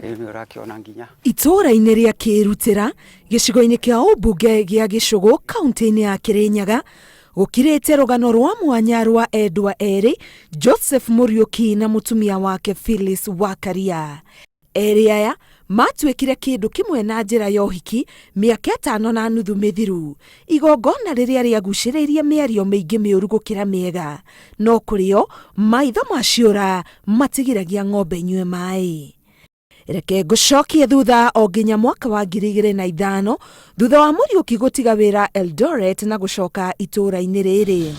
Rĩu nĩ ũrakĩona nginya. Itũũra-inĩ rĩa Kĩĩrutĩra, gĩcigo-inĩ kĩa ũmbunge gĩa Gĩcũgũ, kaunti-inĩ ya Kĩrĩnyaga, gũkirĩte rũgano rwa mwanya rwa endwa erĩ, Joseph Mũriũki na mũtumia wake Phyllis Wakaria. Erĩ aya maatuĩkire kĩndũ kĩmwe na njĩra ya ũhiki mĩaka ĩtano na nuthu mĩthiru, igongona rĩrĩa rĩagucĩrĩirie mĩario mĩingĩ mĩũru gũkĩra mĩega. No kũrĩ o, maitho ma ciũra matigiragia ng'ombe inyue maĩ. Reke ngũcokie thutha o nginya mwaka wa 2005 thutha wa Mũriũki gũtiga wĩra Eldoret na gũcoka itũũra-inĩ rĩrĩ.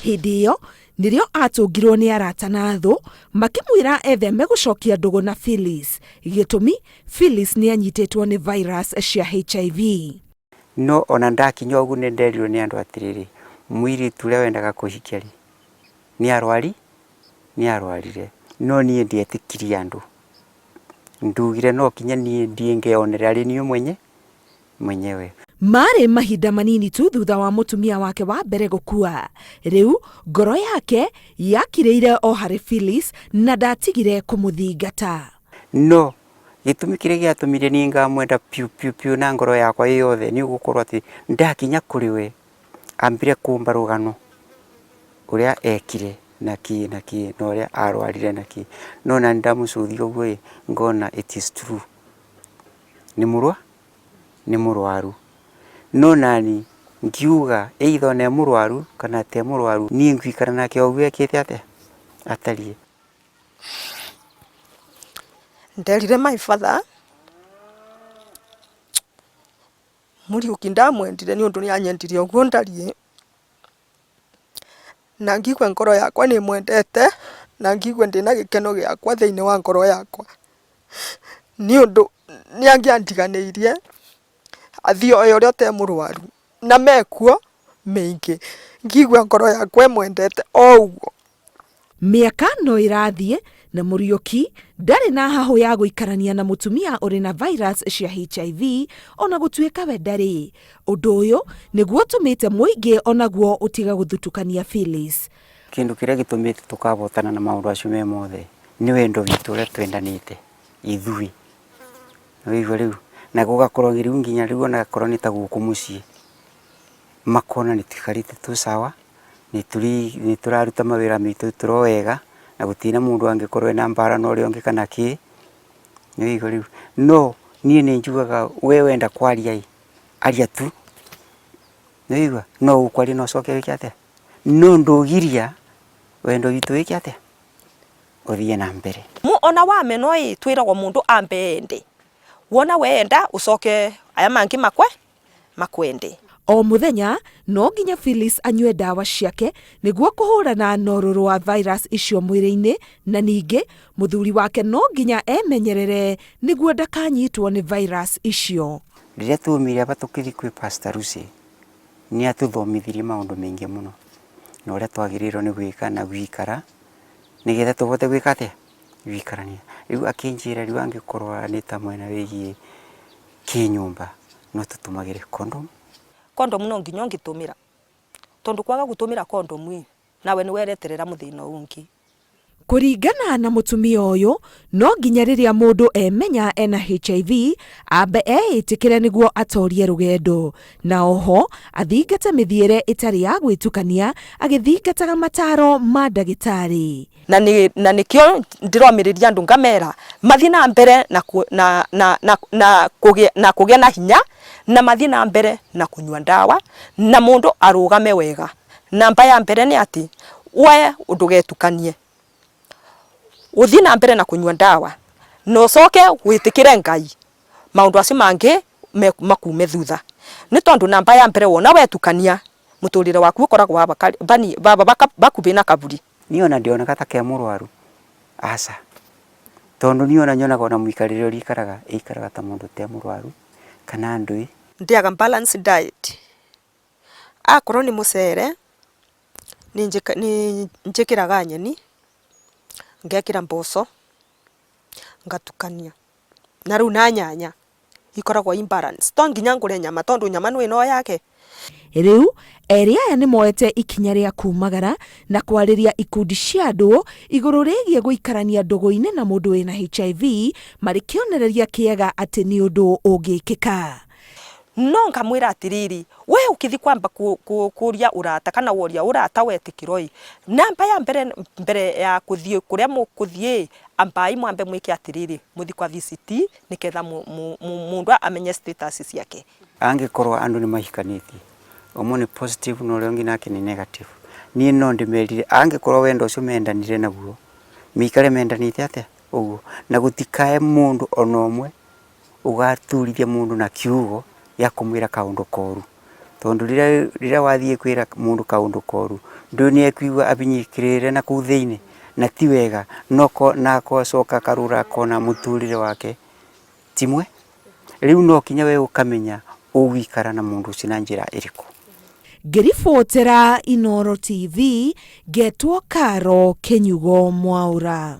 Hĩndĩ ĩyo nĩrĩo atũngirwo nĩ arata na thũ makĩmwĩra etheme gũcokia ndũgũ na Phyllis. Gĩtũmi, Phyllis nĩ anyitĩtwo nĩ virus cia HIV. No ona ndakinya ũguo nĩ nderirwo nĩ andũ atĩrĩrĩ, mũirĩtu ũrĩa wendaga kũhikia rĩ, nĩ arwari, nĩ arwarire. No niĩ ndietĩkirie andũ. Ndugire no kinya niĩ thiĩ ngeyonere arĩ niĩ mwenye mwenyewe. Maarĩ mahinda manini tu thutha wa mũtumia wake wa mbere gũkua. Rĩu ngoro yake yakirĩire o harĩ Phyllis na ndatigire kũmũthingata. No gĩtũmi kĩrĩa gĩatũmire niĩ ngamwenda piũ piũ piũ na ngoro yakwa ĩ yothe nĩ gũkorwo atĩ ndakinya kũrĩ we ambire kũmba rũgano ũrĩa ekire na kĩ na kĩ na ũrĩa arwarire na kĩ. No nani ndamũcũthia ũguo ĩ ngona it is true nĩ mũrwa nĩ mũrwaru. No nani ngiuga either ona e mũrwaru kana te mũrwaru niĩ ngũikara nake o ũguo ekĩte atĩa atariĩ. Nderire my father Mũriũki ndamwendire nĩ ũndũ nĩ anyendire ũguo ndariĩ, na ngĩigua ngoro yakwa nĩ ĩmwendete, na ngĩigua ndĩna gĩkeno gĩakwa thĩiniĩ wa ngoro yakwa, nĩ ũndũ nĩ angĩandiganĩirie athiĩ oe ũrĩa ũtarĩ mũrwaru, na mekuo mĩingĩ, ngĩigua ngoro yakwa ĩmwendete o ũguo. Mĩaka no ĩrathiĩ na Mũriũki ndarĩ na hahũ ya gũikarania na mũtumia ũrĩ na virus cia HIV ona gũtuĩka we ndarĩ. Ũndũ ũyũ nĩguo ũtũmĩte mũingĩ onaguo ũtige gũthutukania Phyllis. Kĩndũ kĩrĩa gĩtũmĩte tũkabotana na maũndũ acio me mothe nĩ wendo witũ ũrĩa twendanĩte ithuĩ, nĩwaigua rĩu, na gũgakorwo rĩu nginya rĩu onakorwo nĩ ta gũkũ mũciĩ makona nĩ tũikarĩte twĩ sawa. Nĩ tũraruta mawĩra maitũ tũrĩ o wega, na gũtirĩ na mũndũ angĩkorwo ena mbara na ũrĩa ũngĩ kana kĩ, nĩ waigua rĩu. No niĩ nĩ njugaga we wenda kwaria ĩ, aria tu, nĩ waigua, no ũkwaria na ũcoke wĩke atĩa, no ndũgiria wendo witũ wĩke atĩa, ũthiĩ na mbere. Ona wamenwo ĩ, twĩragwo mũndũ ambe ende, wona wenda ũcoke aya mangĩ makwe makwende. O mũthenya no nginya Phyllis anyue ndawa ciake nĩguo kũhũrana na ũrũrũ wa virus icio mwĩrĩ-inĩ na ningĩ mũthuri wake no nginya emenyerere nĩguo ndakanyitwo nĩ virus icio. Rĩrĩa twaumire aba tũkĩthiĩ kwĩ Pastor Lucy, nĩ atũthomithirie maũndũ maingĩ mũno, na ũrĩa twagĩrĩirwo nĩ gwĩka na gũikara, nĩgetha tũhote gwĩka atĩa? Gũikarania. Rĩu akĩnjĩra rĩu angĩkorwo nĩ ta mwena wĩgiĩ kĩnyũmba no tũtũmagĩre condom. Condom no nginya ũngĩtũmĩra tondũ kwaga gũtũmĩra condom ĩ nawe nĩ wereterera mũthĩna ũngĩ. Kũringana na mũtumia ũyũ, no nginya rĩrĩa mũndũ emenya ena HIV ambe eĩtĩkĩre nĩguo atorie rũgendo, na oho athingate mĩthiĩre ĩtarĩ ya gwĩtukania agĩthingataga mataro ma ndagĩtarĩ. Na nĩ na nĩkĩo ndĩromĩrĩria andũ ngamera mathiĩ na mbere na kũ na na na na kũgĩa na kũgĩa na hinya na mathiĩ na mbere na kũnyua ndawa na mũndũ arũgame wega. Namba ya mbere nĩ atĩ we ndũgetukanie, ũthiĩ na mbere na kũnyua ndawa na ũcoke wĩtĩkĩre Ngai maũndũ acio mangĩ makume thutha. Nĩ tondũ namba ya mbere wona wetukania mũtũrĩre waku ũkoragwo bakubĩ na kaburi. Niĩ ona ndionaga ta ke mũrwaru, aca. Tondũ niĩ ona nyonaga ona mũikarĩre ũrĩa aikaraga, aikaraga ta mũndũ ũtarĩ mũrwaru kana ndũĩ. Ndĩaga balanced diet, akorwo nĩ mũcere nĩ njĩkĩraga nyeni, ngekĩra mboco, ngatukania. Na rĩu na nyanya ikoragwo in balance. To nginya ngũre nyama tondũ nyama nĩũĩ no yage. Rĩu erĩ aya nĩ moete ikinya rĩa kumagara na kwarĩria ikundi cia andũ igũrũ rĩgiĩ gũikarania ndũgũ-inĩ na mũndũ wĩna HIV marĩ kĩonereria kĩega atĩ nĩ ũndũ ũngĩkĩka. No ngamwĩra atĩrĩrĩ, we ũkĩthi kwamba kũria ũrata kana woria ũrata wetĩkĩrwo ĩ, namba ya mbere mbere ya kũthiĩ kũrĩa mũkũthiĩ, ambai mwambe mwĩke atĩrĩrĩ, mũthiĩ kwa VCT nĩgetha mũndũ amenye status ciake. Angĩkorwo andũ nĩ mahikanĩtie, ũmwe nĩ positive na ũrĩa ũngĩ nake nĩ negative, niĩ no ndĩmerire angĩkorwo wendo ũcio mendanire naguo, maikare mendanĩte atĩa? Ũguo. Na gũtikae mũndũ ona ũmwe ũgaturithia mũndũ na kiugo gĩa kũmwĩra kaũndũ koru. Tondũ rĩrĩa rĩrĩa wathiĩ kwĩra mũndũ kaũndũ koru, ndũĩ nĩ ekũigua abinyĩkĩrĩre na kũu thĩinĩ, na ti wega, no na agocoka akarora akona mũtũrĩre wake ti mwe. Rĩu no kinya we ũkamenya ũgũikara na mũndũ ũcio na njĩra ĩrĩkũ. Ngĩribotera Inooro TV, ngetwo Caro Kĩnyugo Mwaũra.